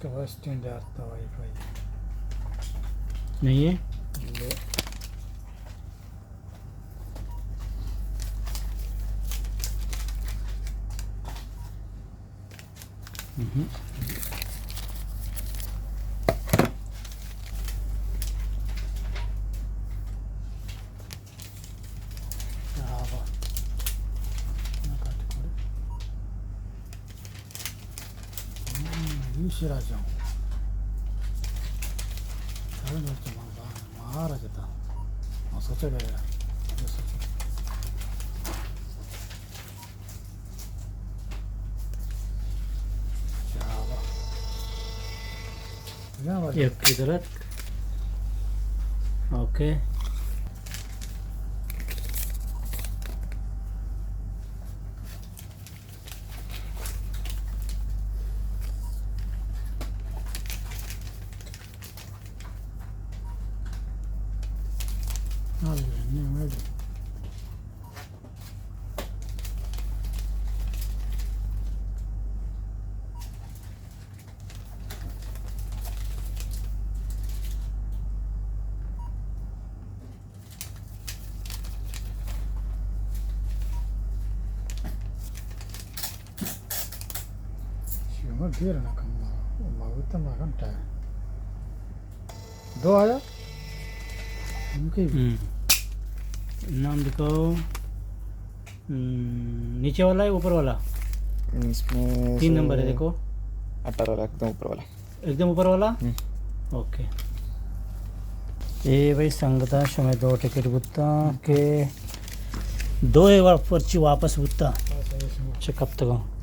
کہ ویسٹرن ڈارتا wi fi. نہیں ہے؟ لو۔ مہم۔ یک قدرت۔ اوکے۔ شما دیر نہ کن، ما، ما گوتا ما گھنٹہ۔ دو آیا؟ ہم۔ نام دکھاؤ۔ ہم، نیچے والا ہے، اوپر والا؟ اس میں تین سے نمبر ہے، دیکھو۔ اٹھارہ والا، ایک دم اوپر والا۔ ایک دم اوپر والا؟ ہم۔ اوکے۔ اے بھائی سنگتاں، شمئے دو ٹکٹ بوتا کہ دو اے وا-، پرچی واپس بوتا۔ چہ کپتگاں۔